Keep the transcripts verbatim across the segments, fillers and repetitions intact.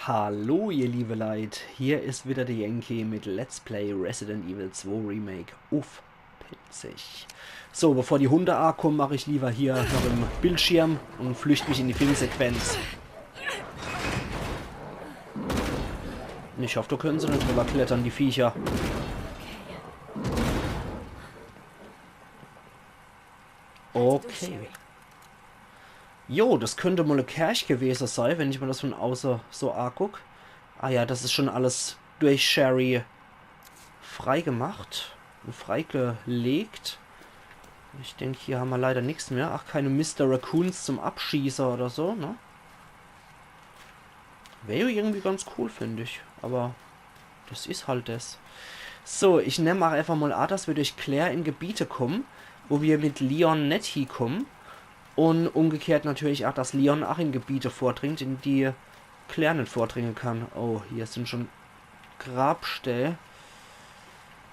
Hallo ihr liebe Leit, hier is wieder de Yankee mit Let's Play Resident Evil zwei Remake uff Pälzisch. So, bevor die Hunde aakumme, mach ich lieber hier noch im Bildschirm und flücht mich in die Filmsequenz. Ich hoff, do können se net drüber klettern, die Viecher. Okay. Jo, das könnt mol e Kerch gewese sei, wenn ich mir das von auße so aaguck. Ah ja, das is schon alles durch Sherry freigemacht und freigelegt. Ich denk, hier hammer leider nix mehr. Ach, keine Mister Raccoons zum Abschieße oder so, ne? Wär jo irgendwie ganz cool, find ich. Aber das is halt das. So, ich nemm ach einfach mol a, dass wir durch Claire in Gebiete kommen, wo wir mit Leon net hiekommen. Und umgekehrt natürlich ach, dass Leon ach in Gebiete vordringt, in die Claire net vordringe kann. Oh, hier sind schon Grabstelle.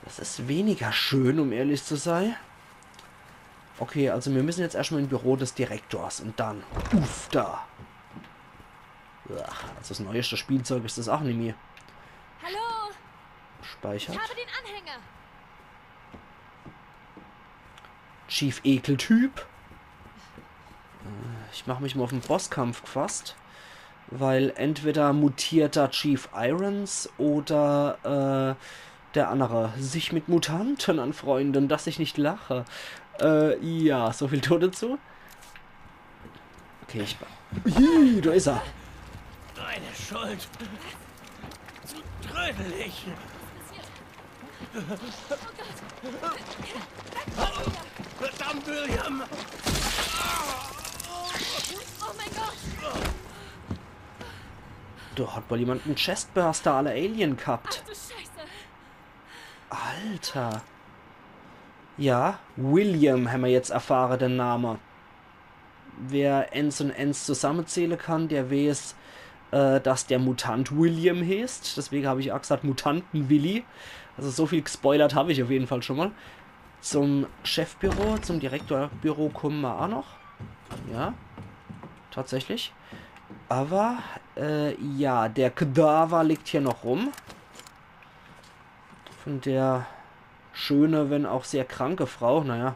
Das is weniger schön, um ehrlich zu sei. Okay, also wir müssen jetzt erstmal in Büro des Direktors und dann. Uff, da. Ach, also das neueste Spielzeug is das ach nimmi. Hallo, ich Speichert. Habe den Anhänger. Chief Ekeltyp. Äh, Ich mach mich mal auf den Bosskampf gefasst, weil entweder mutiert da Chief Irons oder äh, der andere sich mit Mutanten anfreunden, dass ich nicht lache. Äh, ja, so viel dazu. Okay, ich. Ih, da is er. Deine Schuld. Zu trödelig. Verdammt, William. Oh mein Gott. Da hat wohl jemand en Chestburster à la Alien gehabt. Du Scheiße. Alter. Ja, William hämmer jetzt erfahre, den Name. Wer ens und ens zusammezähle kann, der weeß, äh, dass der Mutant William heeßt. Deswege hab ich ach gesagt Mutanten Willi. Also so viel gespoilert hab ich auf jeden Fall schon mal. Zum Chefbüro, zum Direktorbüro kommen wir auch noch. Ja, tatsächlich. Aber, äh, ja, der Kadaver liegt hier noch rum. Von der schöne, wenn auch sehr kranke Frau, naja.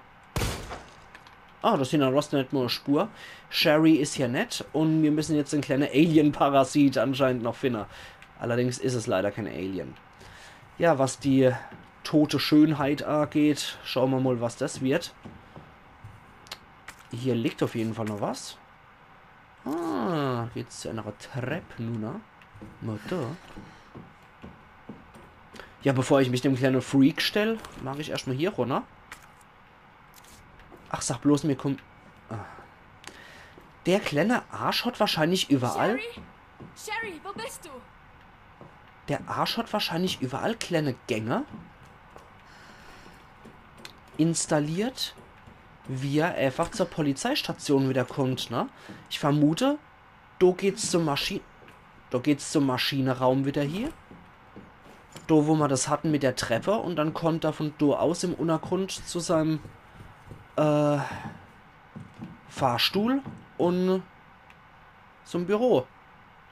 Ah, das hinterlässt net mal e Spur. Sherry is hier net und wir müssen jetzt den kleine Alien-Parasit anscheinend noch finden. Allerdings is es leider kein Alien. Ja, was die tote Schönheit angeht, schauen wir mal, was das wird. Hier liegt auf jeden Fall noch was. Ah, geht's zu einer Treppe nun, ne? Mutter. Ja, bevor ich mich dem kleinen Freak stell, mach ich erstmal hier runter. Ach, sag bloß, mir kommt. Ah. Der kleine Arsch hat wahrscheinlich überall. Sherry? Sherry, wo bist du? Der Arsch hat wahrscheinlich überall kleine Gänge installiert, wie er einfach zur Polizeistation wieder kommt, ne? Ich vermute, do geht's zum Maschine. Do geht's zum Maschineraum wieder hier. Do, wo mer das hatten mit der Treppe und dann kommt er von do aus im Untergrund zu seinem äh, Fahrstuhl und zum Büro.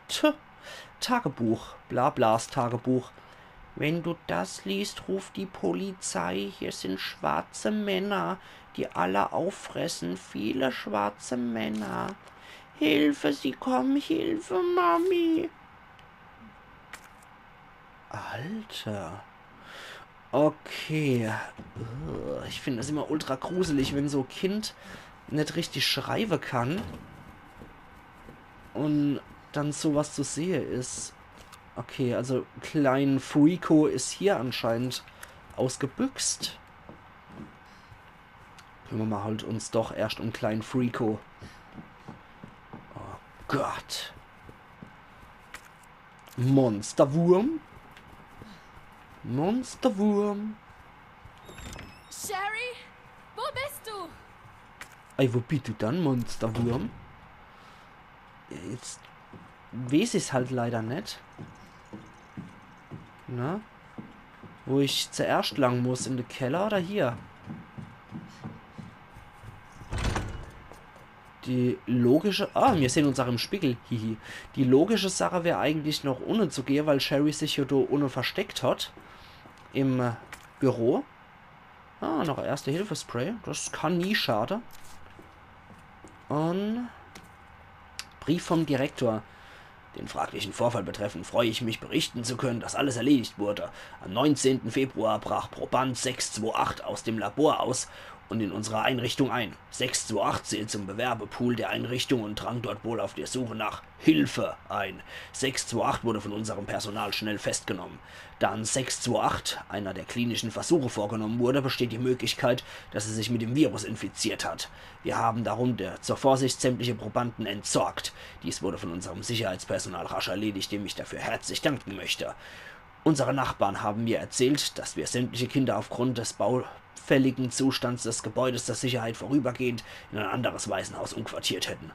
Tch, Tagebuch, Blablas Tagebuch. Wenn du das liest, ruft die Polizei. Hier sind schwarze Männer, die alle auffressen. Viele schwarze Männer. Hilfe, sie kommen, Hilfe, Mami. Alter. Okay. Ugh, ich find das immer ultra gruselig, wenn so e Kind net richtig schreibe kann und dann sowas zu sehe is. Okay, also klein Freako is hier anscheinend ausgebüxt. Kümmern wir halt uns doch erscht um klein Freako. Oh Gott. Monsterwurm. Monsterwurm. Sherry, wo bist du? Ey, wo bist du dann, Monsterwurm? Jetzt wees ich's halt leider net. Na? Wo ich zuerscht lang muss, in de Keller oder hier? Die logische... Ah, mir sehn uns ach im Spiegel. Hihi. Die logische Sache wär eigentlich, noch unne zu gehe, weil Sherry sich jo do unne versteckt hat. Im, äh, Büro. Ah, noch Erste-Hilfe-Spray. Das kann nie schade. Un Brief vom Direktor. Den fraglichen Vorfall betreffend freue ich mich, berichten zu können, dass alles erledigt wurde. Am neunzehnten Februar brach Proband sechs zwei acht aus dem Labor aus und in unsere Einrichtung ein. Sechs zwei acht zählt zum Bewerbepool der Einrichtung und drang dort wohl auf der Suche nach Hilfe ein. Sechs zwei acht wurde von unserem Personal schnell festgenommen. Da an sechs zwei acht einer der klinischen Versuche vorgenommen wurde, besteht die Möglichkeit, dass er sich mit dem Virus infiziert hat. Wir haben darum der, zur Vorsicht sämtliche Probanden entsorgt. Dies wurde von unserem Sicherheitspersonal rasch erledigt, dem ich dafür herzlich danken möchte. Unsere Nachbarn haben mir erzählt, dass wir sämtliche Kinder aufgrund des baufälligen Zustands des Gebäudes zur Sicherheit vorübergehend in ein anderes Waisenhaus umquartiert hätten.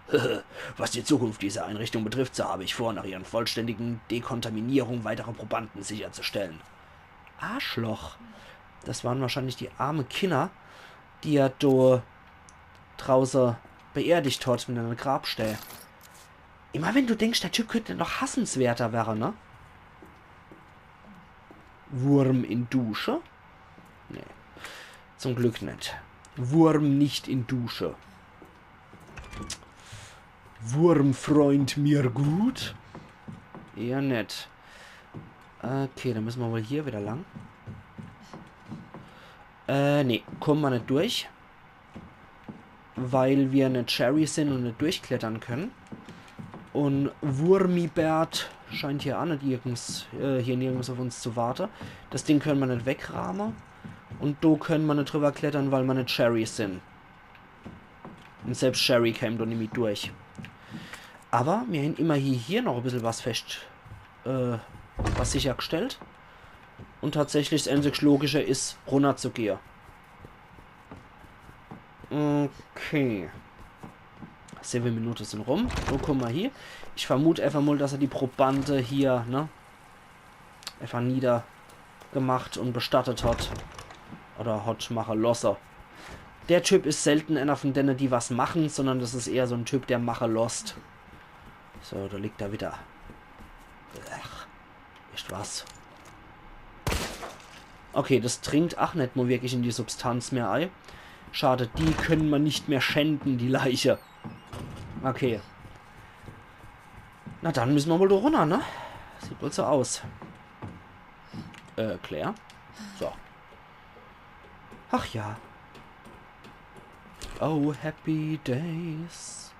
Was die Zukunft dieser Einrichtung betrifft, so habe ich vor, nach ihrer vollständigen Dekontaminierung weitere Probanden sicherzustellen. Arschloch. Das waren wahrscheinlich die arme Kinner, die er do drauße beerdigt hat mit einer Grabstelle. Immer wenn du denkst, der Typ könnte noch hassenswerter wäre, ne? Wurm in Dusche? Nee. Zum Glück net. Wurm nicht in Dusche. Wurmfreund mir gut? Eher net. Okay, dann müssen wir wohl hier wieder lang. Äh, nee, kommen wir net durch. Weil wir net Sherry sind und net durchklettern können. Und Wurmibert scheint hier auch net irgends, äh, hier nirgends auf uns zu warten. Das Ding können wir net wegrahme. Und do können wir net drüber klettern, weil wir net Sherry sind. Und selbst Sherry käm do nimmi durch. Aber mir haben immerhin hier noch ein bisschen was fest, äh, was sichergestellt. Und tatsächlich das einzig Logische ist, runterzugehe. Okay. Sieben Minuten sind rum. Wo kommen wir hier? Ich vermute einfach mal, dass er die Probande hier, ne, einfach niedergemacht und bestattet hat. Oder hat mache losse. Der Typ ist selten einer von denen, die was machen, sondern das ist eher so ein Typ, der mache losst. So, da liegt er wieder. Ach, echt was. Okay, das dringt ach net mal wirklich in die Substanz mehr ei. Schade, die können man nicht mehr schänden, die Leiche. Okay. Na dann müssen wir wohl da runter, ne? Sieht wohl so aus. Äh, Claire? So. Ach ja. Oh, happy days.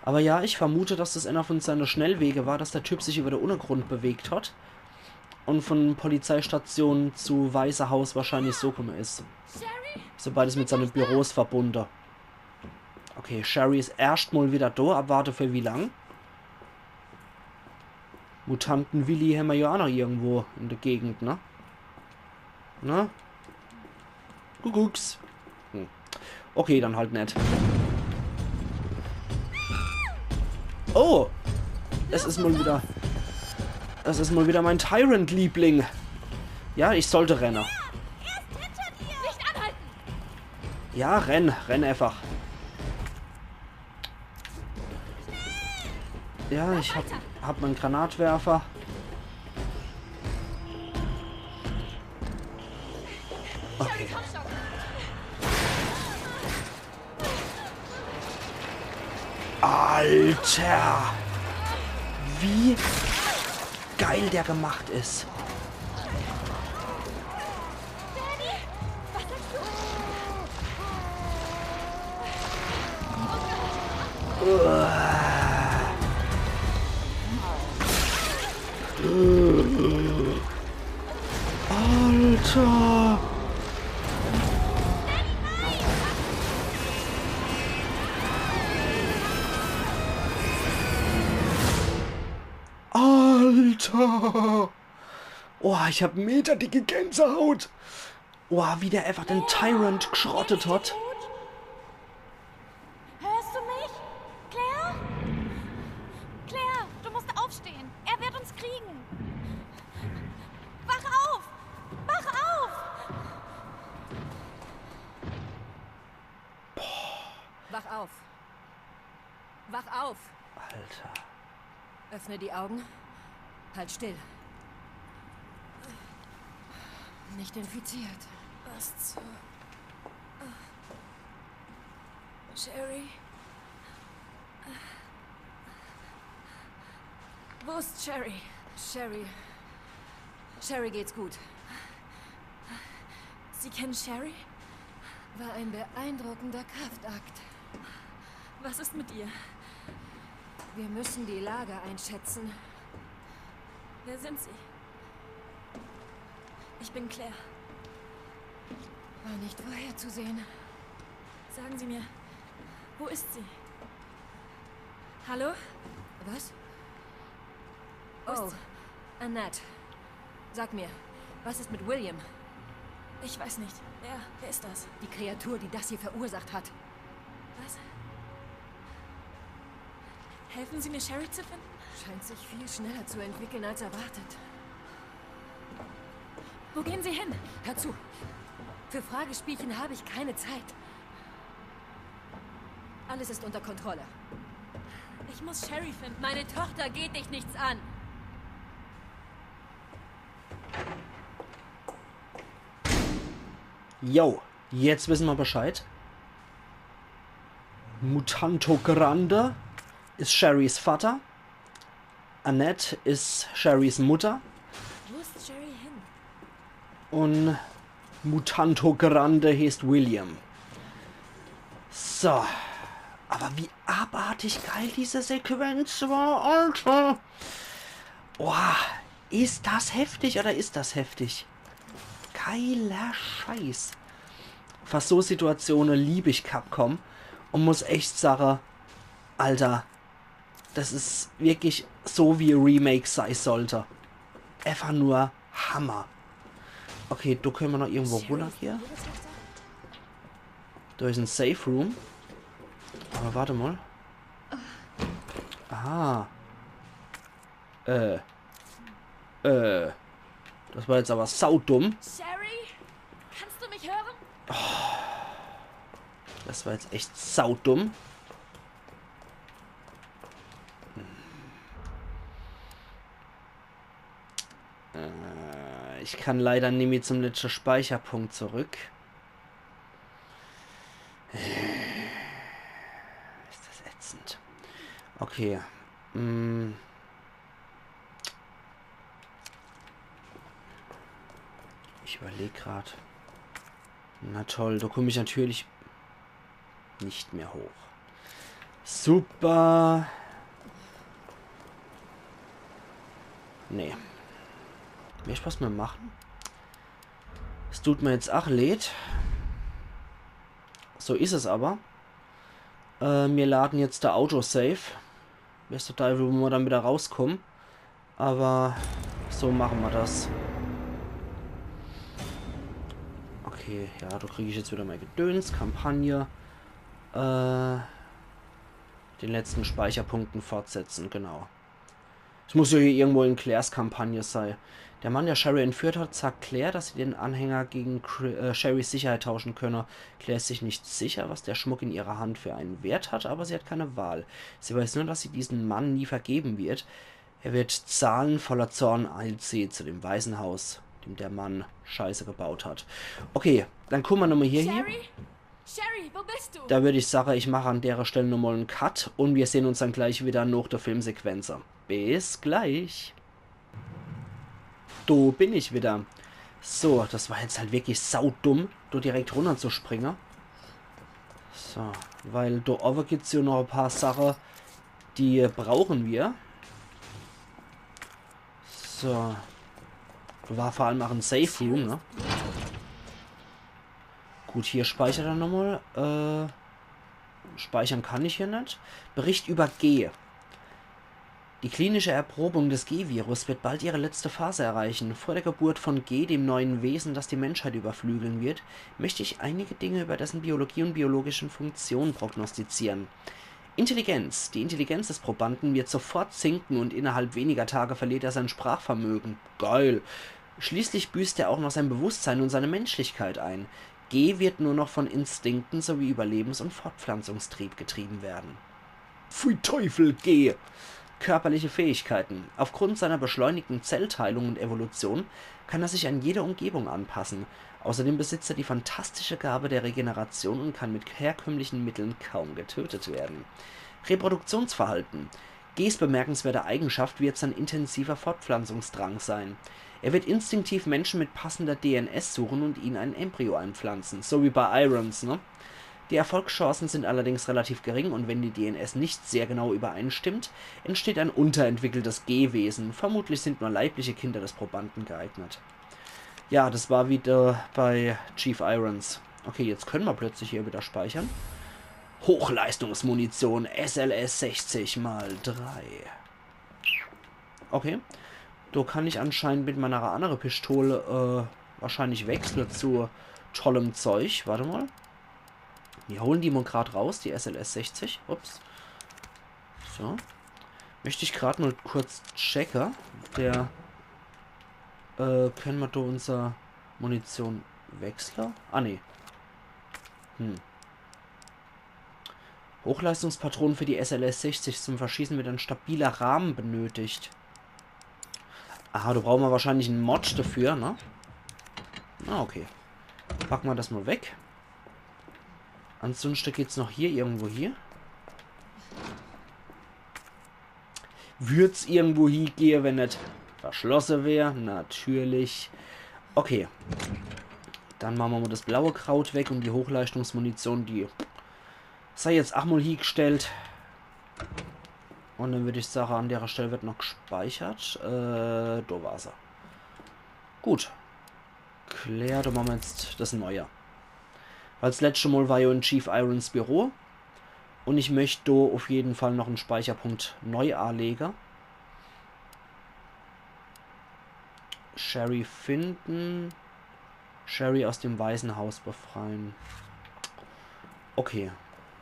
Aber ja, ich vermute, dass das einer von seinen Schnellwege war, dass der Typ sich über den Untergrund bewegt hat und von Polizeistation zu Waisehaus wahrscheinlich so gekommen ist. Sherry? So beides mit seinen Büros verbunden. Okay, Sherry ist erstmal wieder da. Abwarte für wie lang? Mutanten Willi hämmer ja auch noch irgendwo in der Gegend, ne? Ne? Kuckucks. Hm. Okay, dann halt net. Oh! Es ist mal wieder... Es ist mal wieder mein Tyrant-Liebling. Ja, ich sollte rennen. Nicht anhalten! Ja, renn. Renn einfach. Ja, ich hab, hab meinen Granatwerfer. Okay. Alter! Wie geil der gemacht ist. Uah. Alter! Alter! Oh, ich hab meterdicke Gänsehaut. Oh, wie der einfach den Tyrant geschrottet hat. Hörst du mich? Claire? Claire, du musst aufstehen. Er wird uns kriegen. Wach auf! Wach auf! Wach auf. Öffne die Augen. Halt still. Nicht infiziert. Was zur... Sherry? Wo ist Sherry? Sherry. Sherry geht's gut. Sie kennen Sherry? War ein beeindruckender Kraftakt. Was ist mit ihr? Wir müssen die Lage einschätzen. Wer sind Sie? Ich bin Claire. War nicht vorherzusehen. Sagen Sie mir, wo ist sie? Hallo? Was? Wo ist sie? Oh, Annette. Sag mir, was ist mit William? Ich weiß nicht. Wer, wer ist das? Die Kreatur, die das hier verursacht hat. Was? Helfen Sie mir, Sherry zu finden? Scheint sich viel schneller zu entwickeln als erwartet. Wo gehen Sie hin? Hör zu. Für Fragespielchen habe ich keine Zeit. Alles ist unter Kontrolle. Ich muss Sherry finden. Meine Tochter geht dich nichts an. Jo, jetzt wissen wir Bescheid. Mutanto Grande ist Sherrys Vater. Annette ist Sherrys Mutter. Wo ist Sherry hin? Und Mutanto Grande heißt William. So. Aber wie abartig geil diese Sequenz war, Alter. Boah, ist das heftig oder ist das heftig? Geiler Scheiß. Für so Situationen lieb ich Capcom und muss echt sagen, Alter, das ist wirklich so, wie Remake sei sollte. Einfach nur Hammer. Okay, da können wir noch irgendwo runter hier. Da ist ein Safe Room. Aber warte mal. Aha. Äh. Äh. Das war jetzt aber saudumm. Sherry? Kannst du mich hören? Das war jetzt echt saudumm. Äh, ich kann leider nimmi zum letzten Speicherpunkt zurück. Ist das ätzend. Okay. Mm. Ich überleg grad. Na toll, da komm ich natürlich nicht mehr hoch. Super. Nee. Mehr Spaß mehr machen. Es tut mir jetzt ach leid. So is es aber. Äh, mir laden jetzt der Autosave. Weeß der Deiwel, wo mer dann wieder rauskommen. Aber so machen mer das. Okay, ja, da krieg ich jetzt wieder mei Gedöns. Kampagne. Äh, den letzten Speicherpunkten fortsetzen, genau. Es muss ja hier irgendwo in Claires Kampagne sei. Der Mann, der Sherry entführt hat, sagt Claire, dass sie den Anhänger gegen Cr- äh, Sherrys Sicherheit tauschen könne. Claire ist sich nicht sicher, was der Schmuck in ihrer Hand für einen Wert hat, aber sie hat keine Wahl. Sie weiß nur, dass sie diesen Mann nie vergeben wird. Er wird zahlen voller Zorn, eilt sie zu dem Waisenhaus, dem der Mann Scheiße gebaut hat. Okay, dann gucken wir nochmal hier hin. Sherry? Sherry, wo bist du? Da würd ich sagen, ich mache an dere Stelle nochmal en Cut und wir sehen uns dann gleich wieder nach der Filmsequenz. Bis gleich. Do bin ich wieder. So, das war jetzt halt wirklich saudumm, do direkt runterzuspringen. So, weil do oben gibt's ja noch ein paar Sachen, die brauchen wir. So. War vor allem auch ein Safe Room, ne? Gut, hier speichert er nochmal. Äh, speichern kann ich hier nicht. Bericht über G. Die klinische Erprobung des G-Virus wird bald ihre letzte Phase erreichen. Vor der Geburt von G, dem neuen Wesen, das die Menschheit überflügeln wird, möchte ich einige Dinge über dessen Biologie und biologischen Funktionen prognostizieren. Intelligenz. Die Intelligenz des Probanden wird sofort sinken und innerhalb weniger Tage verliert er sein Sprachvermögen. Geil. Schließlich büßt er auch noch sein Bewusstsein und seine Menschlichkeit ein. G wird nur noch von Instinkten sowie Überlebens- und Fortpflanzungstrieb getrieben werden. Pfui Teufel, geh! Körperliche Fähigkeiten. Aufgrund seiner beschleunigten Zellteilung und Evolution kann er sich an jede Umgebung anpassen. Außerdem besitzt er die fantastische Gabe der Regeneration und kann mit herkömmlichen Mitteln kaum getötet werden. Reproduktionsverhalten. Gs bemerkenswerte Eigenschaft wird sein intensiver Fortpflanzungsdrang sein. Er wird instinktiv Menschen mit passender D N S suchen und ihnen ein Embryo einpflanzen, so wie bei Irons, ne? Die Erfolgschancen sind allerdings relativ gering und wenn die D N S nicht sehr genau übereinstimmt, entsteht ein unterentwickeltes G-Wesen. Vermutlich sind nur leibliche Kinder des Probanden geeignet. Ja, das war wieder bei Chief Irons. Okay, jetzt können wir plötzlich hier wieder speichern. Hochleistungsmunition, S L S sechzig mal drei. Okay. Do kann ich anscheinend mit meiner andere Pistole äh, wahrscheinlich wechsle zu tollem Zeug. Warte mal. Wir holen die mal grad raus, die S L S sechzig. Ups. So. Möchte ich grad mal kurz checke. Der äh, können wir do unser Munition wechsle? Ah, nee. Hm. Hochleistungspatronen für die S L S sechzig zum Verschießen wird ein stabiler Rahmen benötigt. Aha, do brauchen wir wahrscheinlich en Mod dafür, ne? Ah, okay. Packen wir das mal weg. Ansonsten geht's noch hier irgendwo hier. Würd's irgendwo hiegehe, wenn net verschlosse wär? Natürlich. Okay. Dann machen wir mal das blaue Kraut weg und die Hochleistungsmunition, die sei jetzt ach mal hiegestellt. Und dann würd ich sagen, an der Stelle wird noch gespeichert. Äh, do war se. Gut. Claire, do machen wir jetzt das Neue. Weil das letzte Mal war ja in Chief Irons Büro. Und ich möchte do auf jeden Fall noch en Speicherpunkt neu anlegen. Sherry finden. Sherry aus dem Waisenhaus befreien. Okay.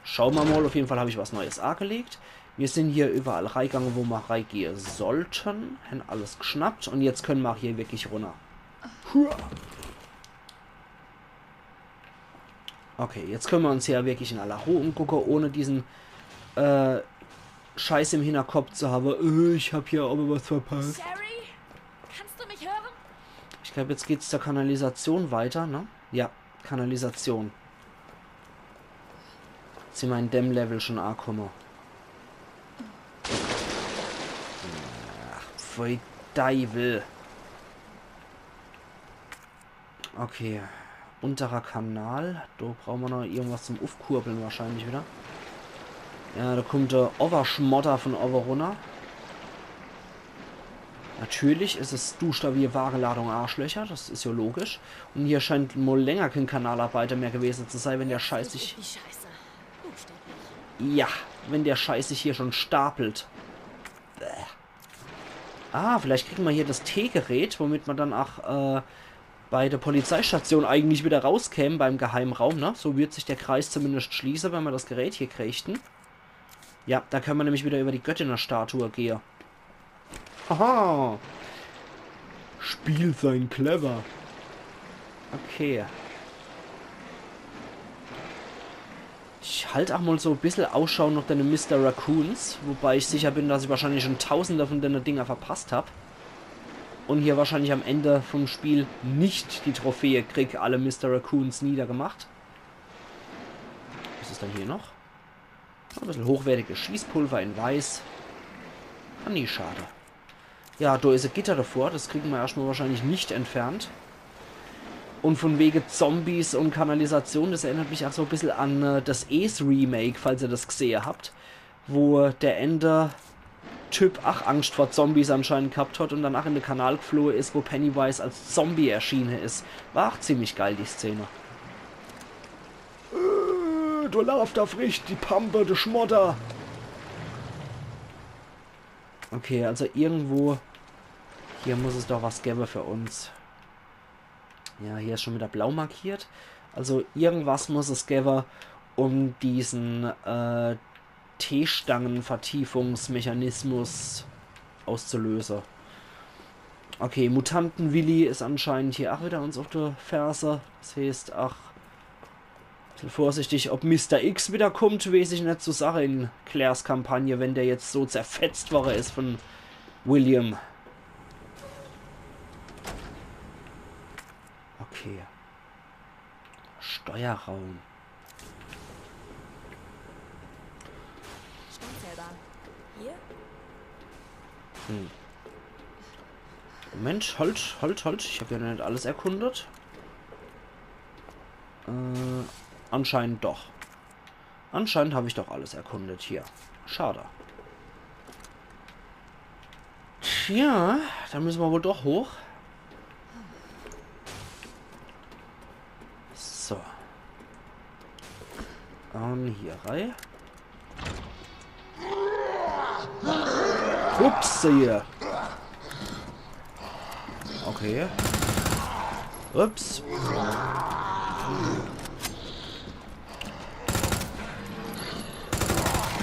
Schauen wir mal. Auf jeden Fall habe ich was Neues angelegt. Wir sind hier überall reingegangen, wo wir reingehen sollten. Haben alles geschnappt. Und jetzt können wir auch hier wirklich runter. Hua. Okay, jetzt können wir uns hier wirklich in aller Ruhe umgucken, ohne diesen äh, Scheiß im Hinterkopf zu haben. Äh, ich hab hier aber was verpasst. Sherry? Kannst du mich hören? Ich glaube, jetzt geht's zur Kanalisation weiter, ne? Ja, Kanalisation. Sind wir in dem Level schon angekommen? Ach, pfui Deiwel. Okay. Unterer Kanal. Da brauchen wir noch irgendwas zum Aufkurbeln wahrscheinlich wieder. Ja, da kommt der Overschmotter von oben runter. Natürlich ist es duster wie Wagenladung Arschlöcher, das ist ja logisch. Und hier scheint wohl länger kein Kanalarbeiter mehr gewesen zu sein, wenn der Scheiß sich... Die Scheiße. Buchstäblich. Ja, wenn der Scheiß sich hier schon stapelt. Bäh. Ah, vielleicht kriegen wir hier das T-Gerät, womit man dann auch äh, bei der Polizeistation eigentlich wieder rauskäme beim Geheimraum, ne? So wird sich der Kreis zumindest schließen, wenn wir das Gerät hier kriegen. Ja, da können wir nämlich wieder über die Göttinne-Statue gehen. Haha. Spiel sein clever. Okay. Ich halt auch mal so ein bisschen Ausschau nach den Mister Raccoons, wobei ich sicher bin, dass ich wahrscheinlich schon tausende von den Dinger verpasst hab. Und hier wahrscheinlich am Ende vom Spiel nicht die Trophäe krieg, alle Mister Raccoons niedergemacht. Was ist denn hier noch? Ein bisschen hochwertiges Schießpulver in Weiß. Ah, nee, schade. Ja, da ist ein Gitter davor. Das kriegen wir erstmal wahrscheinlich nicht entfernt. Und von wegen Zombies und Kanalisation, das erinnert mich auch so ein bisschen an äh, das Es Remake, falls ihr das gesehen habt. Wo der Ende Typ ach Angst vor Zombies anscheinend gehabt hat und danach in den Kanal geflohen ist, wo Pennywise als Zombie erschienen ist. War ach ziemlich geil, die Szene. Äh, du laufst da frisch, die Pampe, du Schmotter. Okay, also irgendwo hier muss es doch was geben für uns. Ja, hier ist schon wieder blau markiert. Also irgendwas muss es geben, um diesen äh, T-Stangen-Vertiefungsmechanismus auszulösen. Okay, Mutanten-Willi ist anscheinend hier auch wieder uns auf der Ferse. Das heißt, ach, Vorsichtig, ob Mister X wiederkommt, weeß ich net zu sage in Claires Kampagne, wenn der jetzt so zerfetzt worre is von William. Okay. Steuerraum. Standselber. Hier? Hm. Moment, halt, halt, halt. Ich hab ja noch net alles erkundet. Äh, anscheinend doch. Anscheinend hab ich doch alles erkundet hier. Schade. Tja, dann müsse mer wohl doch hoch. So. Un hier rei. Ups, hier. Okay. Ups.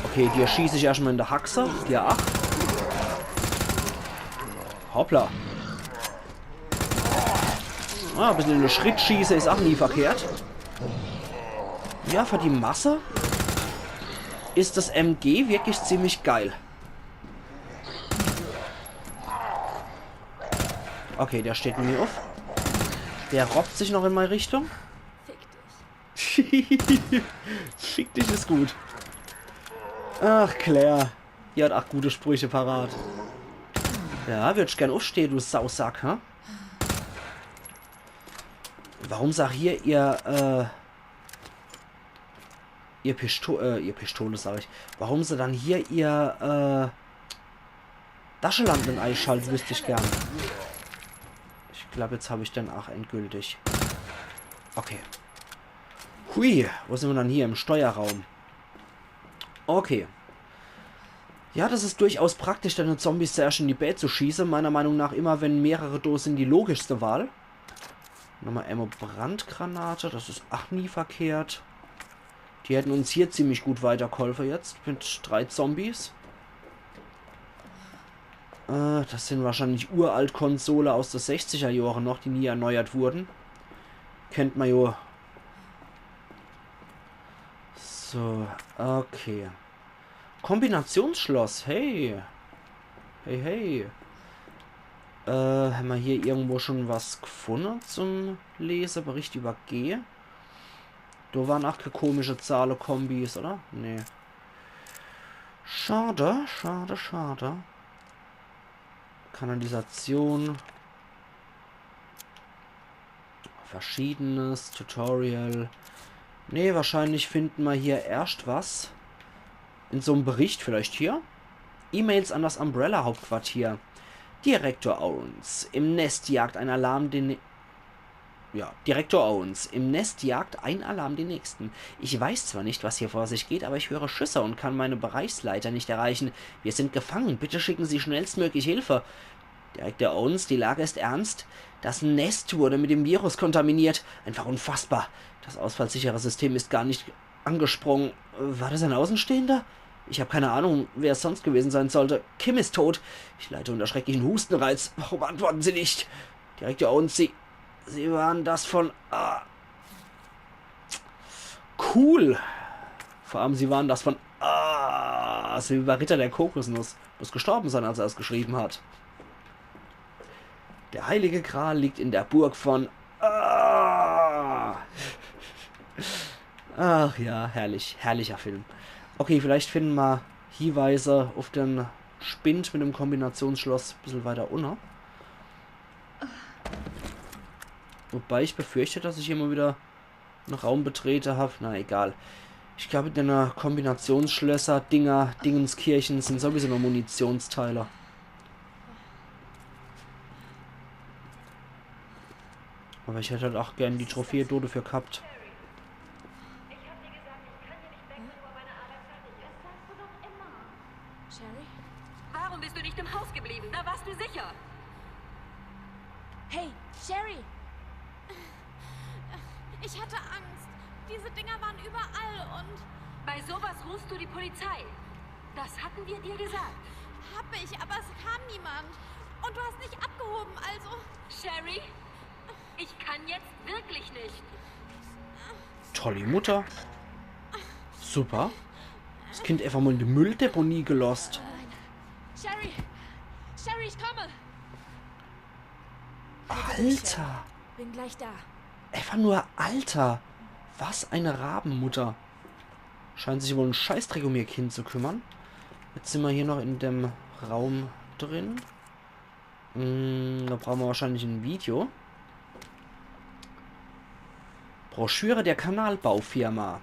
Okay, dir schieß ich erscht mal in de Haxe. Dir ach. Hoppla. Ah, e bissel in de Schritt schieße is ach nie verkehrt. Ja, für die Masse is das M G wirklich ziemlich geil. Okay, der steht nie uff. Der robbt sich noch in meine Richtung. Fick dich. Fick dich is gut. Ach, Claire. Die hat ach gute Sprüche parat. Ja, würdsch gern uffstehe, du Sausack, hä? Warum se hier ihr, äh, ihr Pisto-, äh, ihr Pistole, sag ich. Warum se dann hier ihr, äh, Taschelamp net eischaltet, wüsst ich gern. Ich glaub, jetzt hab ich den ach endgültig. Okay. Hui, wo sin mer dann hier? Im Steuerraum. Okay. Ja, das is durchaus praktisch, deine Zombies zuerscht in die Bää zu schieße. Meiner Meinung nach immer, wenn mehrere do sin, die logischste Wahl. Nochmal Ammo Brandgranate, das is ach nie verkehrt. Die hätten uns hier ziemlich gut weitergeholfe jetzt mit drei Zombies. Äh, das sin wahrscheinlich uralt Konsole aus de sechziger Jahre noch, die nie erneuert wurden. Kennt mer jo. So, okay. Kombinationsschloss, hey. Hey, hey. Äh, hämmer hier irgendwo schon was gefunne zum Lese? Bericht über G. Do waren ach kä komische Zahle-Kombis, oder? Nee. Schade, schade, schade. Kanalisation. Verschiedenes, Tutorial. Nee, wahrscheinlich finden mer hier erscht was. In so'm Bericht vielleicht hier. E-Mails an das Umbrella-Hauptquartier. Direktor Owens, im Nest jagt ein Alarm den nä-, ja, Direktor Owens, im Nest jagt ein Alarm den nächsten. Ich weiß zwar nicht, was hier vor sich geht, aber ich höre Schüsse und kann meine Bereichsleiter nicht erreichen. Wir sind gefangen. Bitte schicken Sie schnellstmöglich Hilfe. Direktor Owens, die Lage ist ernst. Das Nest wurde mit dem Virus kontaminiert. Einfach unfassbar. Das ausfallsichere System ist gar nicht angesprungen. War das ein Außenstehender? Ich hab keine Ahnung, wer es sonst gewesen sein sollte. Kim ist tot. Ich leide unter schrecklichen Hustenreiz. Warum antworten Sie nicht? Direktor Owens, Sie, Sie waren das von, ah. Cool. Vor allem, Sie waren das von, ah, so wie bei Ritter der Kokosnuss. Muss gestorben sein, als er es geschrieben hat. Der heilige Gral liegt in der Burg von, ah. Ach ja, herrlich, herrlicher Film. Okay, vielleicht finden mer Hinweise uff den Spind mit dem Kombinationsschloss e bissel weiter unne. Wobei ich befürchte, dass ich hier mal wieder en Raum betrete hab. Na egal. Ich glaub, mit denne Kombinationsschlösser, Dinger, Dingenskirchen sin sowieso nur Munitionsteile. Aber ich hätt halt auch gern die Trophäe do dafür gehabt. Ich hab dir gesagt, ich kann hier nicht weg, bevor meine Arbeit fertig ist. Das sagst du doch immer. Sherry? Warum bist du nicht im Haus geblieben? Da warst du sicher. Hey, Sherry! Ich hatte Angst. Diese Dinger waren überall und Bei sowas rufst du die Polizei. Das hatten wir dir gesagt. Hab ich, aber es kam niemand. Und du hast nicht abgehoben, also. Sherry, ich kann jetzt wirklich nicht. Tolle Mutter. Super. Das Kind einfach mal in die Mülldeponie gelost. Sherry! Sherry, ich komme! Alter. Bin gleich da. Einfach nur Alter. Was eine Rabenmutter. Scheint sich wohl en Scheißdreck um ihr Kind zu kümmern. Jetzt sind wir hier noch in dem Raum drin. Hm, da brauchen wir wahrscheinlich ein Video. Broschüre der Kanalbaufirma.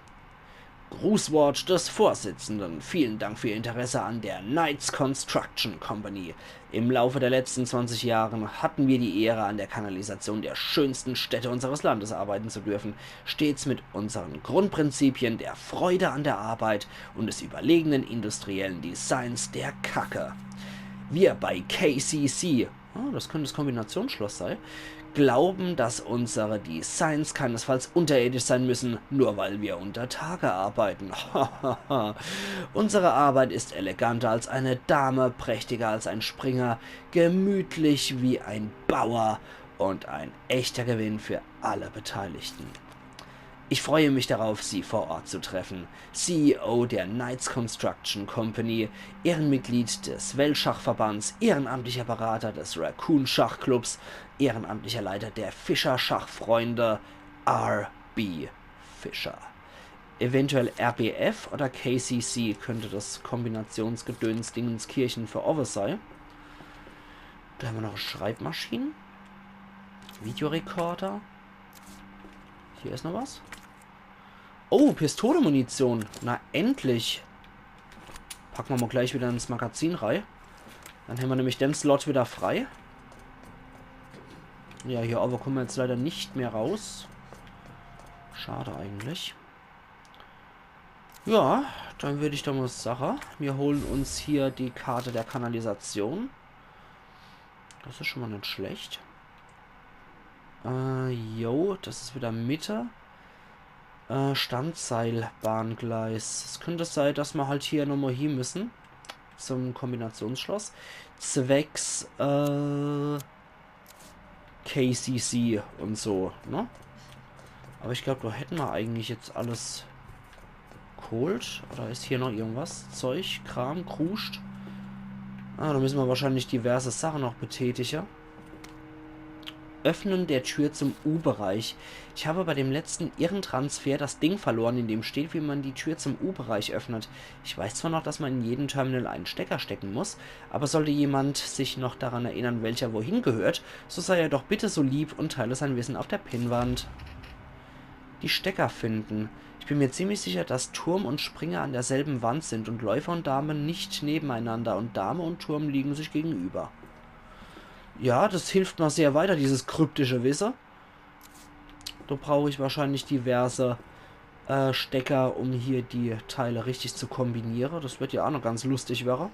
Grußwort des Vorsitzenden. Vielen Dank für Ihr Interesse an der Knights Construction Company. Im Laufe der letzten zwanzig Jahren hatten wir die Ehre, an der Kanalisation der schönsten Städte unseres Landes arbeiten zu dürfen, stets mit unseren Grundprinzipien der Freude an der Arbeit und des überlegenen industriellen Designs der Kacke. Wir bei K C C, ah, das könnte das Kombinationsschloss sein, glauben, dass unsere Designs keinesfalls unterirdisch sein müssen, nur weil wir unter Tage arbeiten. Unsere Arbeit ist eleganter als eine Dame, prächtiger als ein Springer, gemütlich wie ein Bauer und ein echter Gewinn für alle Beteiligten. Ich freue mich darauf, Sie vor Ort zu treffen. C E O der Knights Construction Company, Ehrenmitglied des Weltschachverbands, ehrenamtlicher Berater des Raccoon Schachclubs, ehrenamtlicher Leiter der Fischer Schachfreunde, R B Fischer. Eventuell R B F oder K C C könnte das Kombinationsgedöns Dingenskirchen für Owe sei. Da haben wir noch Schreibmaschinen. Videorekorder. Hier ist noch was. Oh, Pistolemunition. Na, endlich. Packen wir mal gleich wieder ins Magazin rein. Dann haben wir nämlich den Slot wieder frei. Ja, hier aber kommen wir jetzt leider nicht mehr raus. Schade eigentlich. Ja, dann würde ich doch mal sagen, wir holen uns hier die Karte der Kanalisation. Das ist schon mal nicht schlecht. Äh, jo, das ist wieder Mitte. Äh, Standseilbahngleis. Es könnte sein, dass wir halt hier nochmal hin müssen. Zum Kombinationsschloss. Zwecks, äh, K C C und so, ne? Aber ich glaube, da hätten wir eigentlich jetzt alles geholt. Oder ist hier noch irgendwas? Zeug, Kram, Kruscht. Ah, da müssen wir wahrscheinlich diverse Sachen noch betätigen. Öffnen der Tür zum U-Bereich. Ich habe bei dem letzten Irrentransfer das Ding verloren, in dem steht, wie man die Tür zum U-Bereich öffnet. Ich weiß zwar noch, dass man in jedem Terminal einen Stecker stecken muss, aber sollte jemand sich noch daran erinnern, welcher wohin gehört, so sei er doch bitte so lieb und teile sein Wissen auf der Pinnwand. Die Stecker finden. Ich bin mir ziemlich sicher, dass Turm und Springer an derselben Wand sind und Läufer und Dame nicht nebeneinander und Dame und Turm liegen sich gegenüber. Ja, das hilft mir sehr weiter, dieses kryptische Wissen. Da brauche ich wahrscheinlich diverse äh, Stecker, um hier die Teile richtig zu kombinieren. Das wird ja auch noch ganz lustig werden.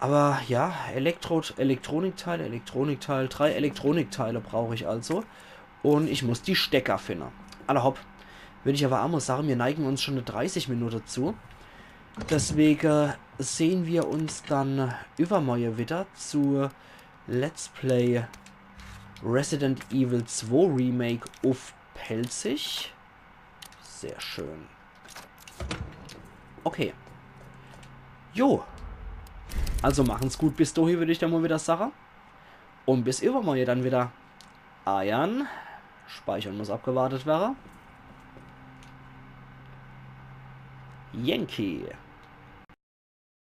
Aber ja, Elektro Elektronikteile, Elektronikteil, drei Elektronikteile brauche ich also. Und ich muss die Stecker finden. Alla hopp. Würde ich aber auch mal sagen, wir neigen uns schon eine dreißig Minute zu. Deswegen sehen wir uns dann übermorgen wieder zu Let's Play Resident Evil zwei Remake auf Pälzisch. Sehr schön. Okay. Jo. Also machen's gut bis dahin, würde ich dann mal wieder sagen. Und bis übermorgen dann wieder. Ayan. Speichern muss abgewartet werden. Yankee.